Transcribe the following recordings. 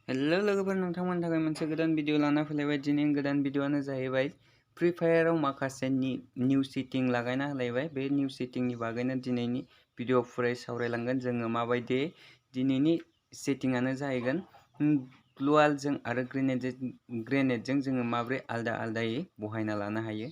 Hello लोगोफोर नोंथांमोननि थाखाय मोनसे गोदान भिडिअ लाना फैलायबाय। दिनैनि गोदान भिडिअआनो जाहैबाय फ्री फायाराव माखासे निउ सेटिं लागायना होलायबाय। बे निउ सेटिंनि बागैनो दिनैनि भिडिअ फुरै सावरायलांगोन। जोङो माबायदि दिनैनि सेटिंआनो जाहैगोन ग्लुवालजों आरो ग्रेनेडजों जोङो माब्रै आलदा आलदायै बहायना लानो हायो।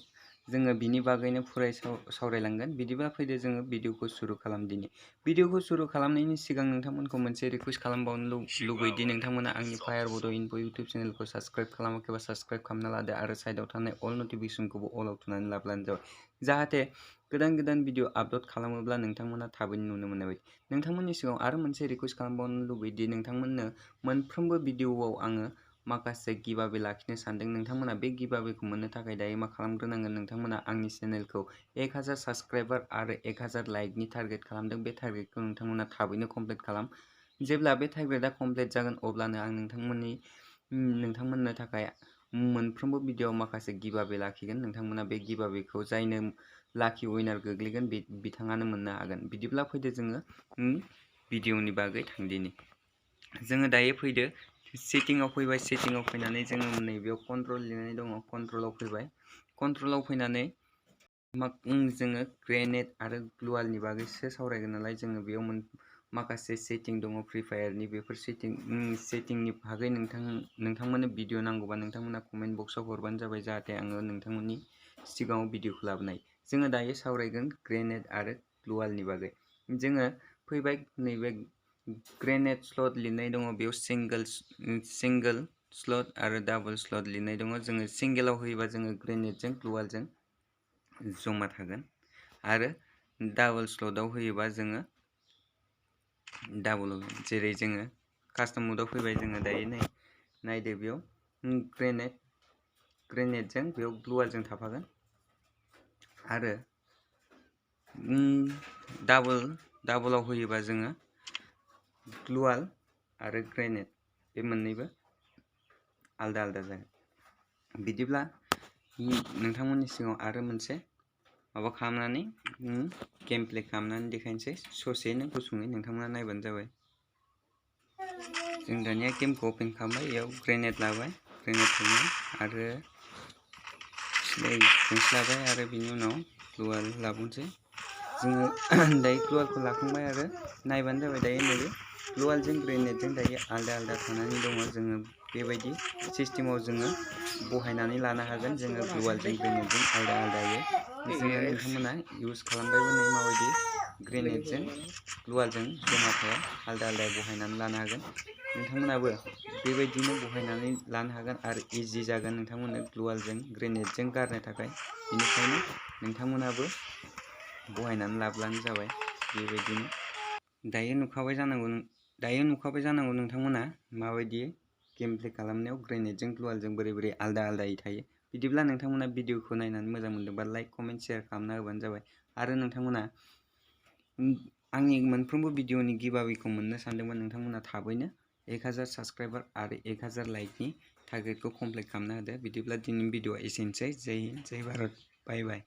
जोङो बिनि बागैनो फुरै सावरायलांगोन। बिदिबा फैदो जोङो भिडिअखौ सुरु खालाम। दिनै भिडिअखौ सुरु खालामनायनि सिगां नोंथांमोनखौ मोनसे रिक्वेस्ट खालामबावनो लुबैदि नोंथांमोना आंनि फायार बड' इनफो इउटिउब चेनेलखौ साबस्क्राइब खालामाखैबा साबस्क्राइब खालामना लादो आरो साइडआव थानाय अल नटिफिकेसनखौबो अलाव थुनानै लाब्लानो जाबाय, जाहाथे गोदान भिडिअ आपल'ड खालामोब्ला नोंथांमोना थाबैनो नुनो मोननाय बायदि। नोंथांमोननि सिगाङाव आरो मोनसे रिक्वेस्ट खालामबावनो लुबैदि नोंथांमोननो मोनफ्रोमबो भिडिअआव आङो माखासे गिभअवे लाखिनो सानदों। नोंथांमोना बे गिभअवेखौ मोननो थाखाय दायो मा खालामग्रोनांगोन, नोंथांमोना आंनि चेनेलखौ 1000 साबस्क्राइबार आरो 1000 लाइकनि टारगेट खालामदों। बे टारगेटखौ नोंथांमोना थाबैनो कमप्लिट खालाम। जेब्ला बे टारगेटआ कमप्लिट जागोन अब्लानो आं नोंथांमोननो थाखाय मोनफ्रोमबो भिडिअआव माखासे गिभअवे लाखिगोन। नोंथांमोना बे गिभअवेखौ जायनो लाकि उइनार गोग्लैगोन बिथाङानो मोननो हागोन। बिदिब्ला फैदो जोङो भिडिअनि बागै थांदिनि। जोङो दायो फैदो सेटिंआव फैबाय। सेटिंआव फैनानै जोङो नैबेयाव कन्ट्रल लिरनाय दङ, कन्ट्रलाव फैबाय। कन्ट्रलाव फैनानै जोङो ग्रेनेड आरो ग्लुवालनि बागैसो सावरायगोन नालाय, जोङो बेयाव माखासे सेटिं दङ फ्री फायारनि। बेफोर सेटिंनि बागै नोंथांमोननो भिडिअ नांगौबा नोंथांमोना कमेन्ट बक्सआव हरबानो जाबाय, जाहाथे आङो नोंथांमोननि सिगाङाव भिडिअखौ लाबोनाय। जोङो दायो सावरायगोन ग्रेनेड आरो ग्लुवालनि बागै। जोङो फैबाय, नैबे ग्रेनेड स्लट लिरनाय दङ, बेयाव सिंगोल स्लट आरो डाबल स्लट लिरनाय दङ। जोङो सिंगेलाव होयोबा जोङो ग्रेनेडजों ग्लुवालजों जमा थागोन आरो डाबल स्लटआव होयोबा जोङो डाबल होगोन। जेरै जोङो कास्टम मोडआव फैबाय, जोङो दायो नायदो बेयाव ग्रेनेडजों बेयाव ग्लुवालजों थाफागोन आरो डाबलाव होयोबा जोङो ग्लुवाल आरो ग्रेनेड बे मोननैबो आलदा आलदा जागोन। बिदिब्ला नोंथांमोननि सिगाङाव आरो मोनसे माबा खालामनानै गेम प्ले खालामनानै देखायनोसै, ससेनो गुसुङै नोंथांमोना नायबानो जाबाय। जों दानिया गेमखौ अपेन खालामबाय, बेयाव ग्रेनेड लाबाय, ग्रेनेड थांबाय आरो लाबाय आरो बिनि उनाव ग्लुवाल लाबावनोसै। जोङो दायो ग्लुवालखौ लाखांबाय आरो नायबानो जाबाय। दायो नैबे ग्लुवालजों ग्रेनेडजों दायो आलदा आलदा थानानै दङ। जोङो बेबायदि सिस्टेमाव जोङो बहायनानै लानो हागोन। जोङो ग्लुवालजों ग्रेनेडजों आलदा आलदायै जोङो नोंथांमोना इउज खालामबायबो नै माबायदि ग्रेनेडजों ग्लुवालजों जमा थाया, आलदा आलदा बहायनानै लानो हागोन। नोंथांमोनाबो बेबायदिनो बहायनानै लानो हागोन आरो इजि जागोन नोंथांमोननो ग्लुवालजों ग्रेनेडजों गारनो थाखाय। बेनिखायनो नोंथांमोनाबो बहायनानै लाब्लानो जाबाय। बेबायदिनो दायो नुखाबाय जानांगौ नोंथांमोना माबायदि गेम प्ले खालामनायाव ग्रेनेडजों ग्लुवालजों बोरै आलदा आलदायै थायो। बिदिब्ला नोंथांमोना भिडिअखौ नायनानै मोजां मोनदोंबा लाइक, कमेन्ट, शेयार खालामना होबानो जाबाय। आरो नोंथांमोना आंनि मोनफ्रोमबो भिडिअनि गिभअवेखौ मोननो सानदोंबा नोंथांमोना थाबैनो 1000 साबस्क्राइबार आरो 1000 लाइकनि टारगेटखौ कमप्लिट खालामना होदो। बिदिब्ला दिनैनि भिडिअआ एसेनोसै। जय हिन्द, जय भारत, बाय बाय।